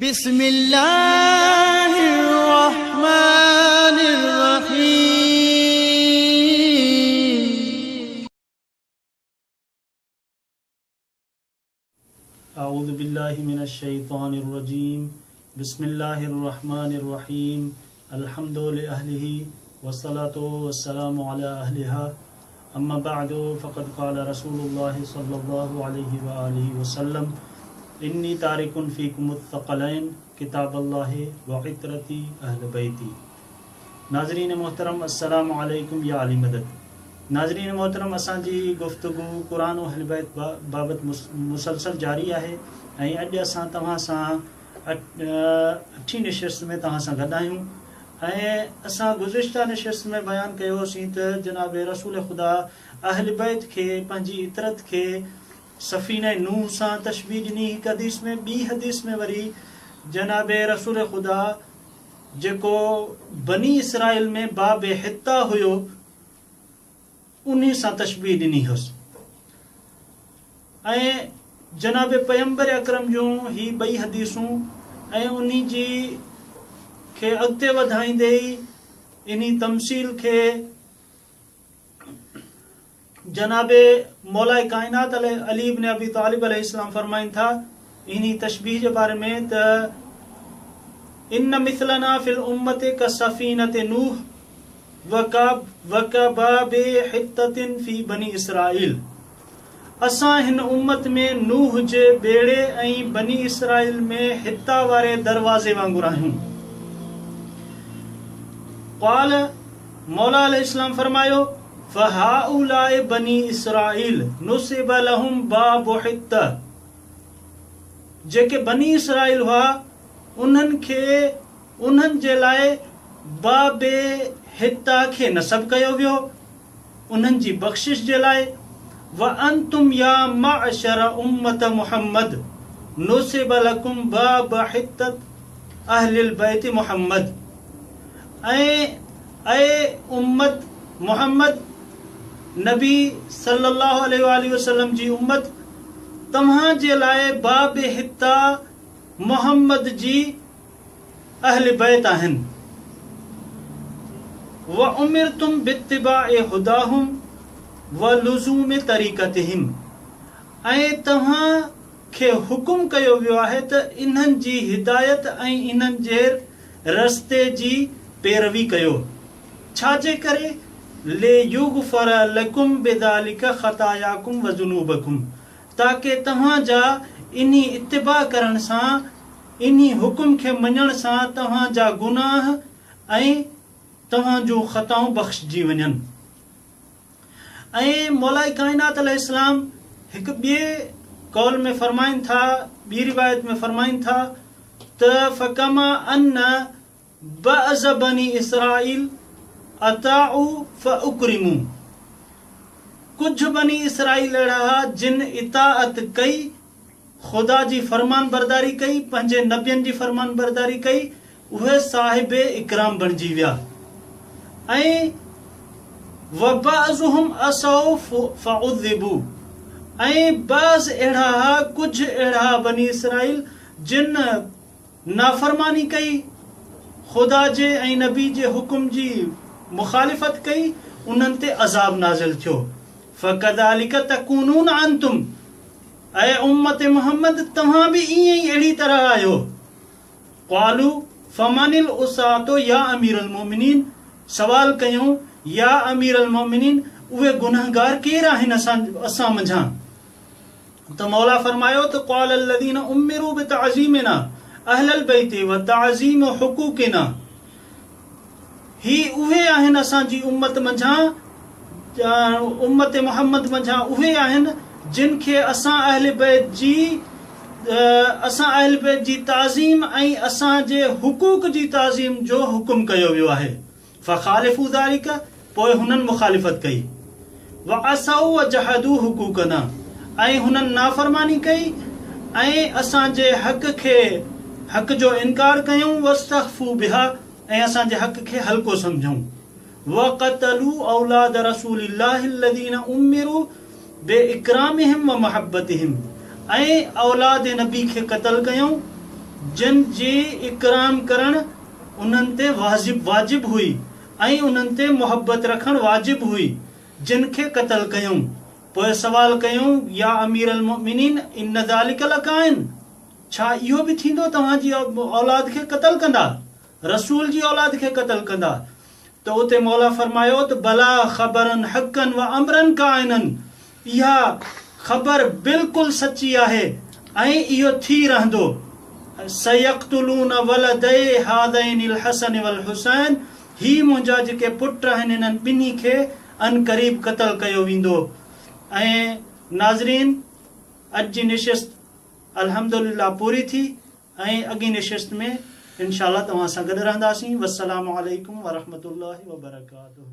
بسم الله الرحمن الرحيم. اعوذ بالله من الشيطان الرجيم بسم الله الرحمن الرحيم الحمد لأهله والصلاة والسلام على أهلها اما بعد فقد قال رسول الله صلي الله عليه واٰله وسلم اني تارڪ فيڪم الثقلين ڪتاب الله وعترتي اهل بيتي ناظرين محترم السلام عليڪم يا علي مدد ناظرين محترم اسان جي گفتگو قرآن و اهل بيت بابت مسلسل جاري آهي ۽ اڄ اسان توهان سان اٺين نشست ۾ توهان سان گڏ آهيون ۽ اسان گذشته نشست ۾ بيان ڪيو هوسين ته جناب رسول خدا اهل بيت کي پنهنجي عترت کي سفينه نوح سان تشبيهه ڏني هڪ حديث ۾ ٻي حديث ۾ وري جناب رسول خدا جيڪو بني اسرائيل ۾ باب حطه هيو انهي سان تشبيهه ڏني هيس ۽ جناب پيمبر اڪرم جون هي ٻئي حديثون ۽ انهي جي کي اڳتي وڌائيندي ئي انهي تمثيل کي جناب مولائي ڪائنات علي ابن ابي طالب عليه السلام فرمائن ٿا انهي تشبيهه جي باري ۾ ته ان مثلنا في الامة كسفينة نوح وڪباب حطة في بني اسرائيل اسان هن امت ۾ نوح جي ٻيڙي ۽ بني اسرائيل ۾ حطه واري دروازي وانگر آهيون. قال، مولا عليه السلام فرمايو، فهؤلاء بني اسرائيل نصب لهم باب حطة جيڪي بني اسرائيل هئا انهن کي انهن جي لاء باب حطه کي نصب ڪيو ويو، انهن جي بخشش جي لاء، وانتم يا معشر امة محمد نصب لڪم باب حطة اهل البيت محمد ۽ اي امت محمد نبي صلي الله عليه واٰله وسلم جي امت توهان جي لاء باب حطه محمد جي اهل بيت آهن. وامرتم باتباع هداهم ولزوم طريقتهم ۽ توهان کي حڪم ڪيو ويو آهي ته انهن جي هدايت ۽ انهن جي رستي جي پيروي ڪيو. ڇا جي ڪري؟ ليغفر لڪم بذلڪ خطاياڪم وذنوبڪم تاڪه توهان جا انهي اتباع ڪرڻ سان انهي حڪم کي مڃڻ سان توهان جا گناهه ۽ توهان جون خطائون بخشجي وڃن. ۽ مولائي ڪائنات عليه السلام هڪ ٻئي قول ۾ فرمائن ٿا، ٻي روايت ۾ فرمائن ٿا ته فڪما ان بعض بني اسرائيل اطاعوا فاڪرموا ڪجهه بني اسرائيل اهڙا ها جن اطاعت ڪئي خدا جي فرمانبرداري ڪئي، پنهنجي نبين جي فرمانبرداري ڪئي، اهي صاحب اڪرام بڻجي ويا ۽ وبعضهم عصوا فعذبوا ۽ بعض اهڙا ها، ڪجهه اهڙا ها بني اسرائيل جن نافرماني ڪئي، خدا جي ۽ نبي جي حڪم جي مخالفت ڪئي، انهن تي عذاب نازل ٿيو. فڪذلک تڪونون انتم اي امت محمد توهان به ائين ئي اهڙي طرح آهيو. قالوا فمن العصاة يا امير المؤمنين سوال ڪيائون يا امير المؤمنين اهي گنهگار ڪير آهن اسان منجهان؟ ته مولا فرمايو ته قال الذين امروا بتعظيمنا اهل البيت وتعظيم حقوقنا هي اهي آهن اسان جي امت منجهان امت محمد منجهان اهي آهن جن کي اسان اهل بيت جي اسان اهل بيت جي تعظيم ۽ اسان جي حقوق جي تعظيم جو حڪم ڪيو ويو آهي فخالفوا ذلک پوء هنن مخالفت ڪئي وعصوا وجحدوا حقوقنا ۽ هنن نافرماني ڪئي ۽ اسان جي حق کي حق جو انڪار ڪيائون واستخفوا بها ۽ اسان جي حق کي هلڪو سمجهيائون وقتلوا اولاد رسول الله الذين امروا باڪرامهم ومحبتهم ۽ اولاد نبي کي قتل ڪيائون. جن جي اڪرام ڪرڻ انهن تي واجب هئي ۽ انهن تي محبت رکڻ واجب هئي، جن کي قتل ڪيائون. پوء سوال ڪيائون، يا امير المؤمنين ان ذلک لڪائن، ڇا اهو به ٿيندو توهان جي اولاد کي قتل ڪندا، رسول جي اولاد کي قتل ڪندا؟ ته اتي مولا فرمايو ته بليٰ خبرا حقا و امرا ڪائنا اها خبر بلڪل سچي آهي ۽ اهو ٿي رهندو سيقتلون ولدي هذين الحسن والحسين هي منهنجا جيڪي پٽ آهن انهن ٻنهي کي عنقريب قتل ڪيو ويندو ۽ ناظرين اڄ جي نشست الحمدلله پوري ٿي ۽ اڳين نشست ۾ انشاء الله توهان سان گڏ رهنداسين والسلام عليڪم ورحمة الله وبرڪاته.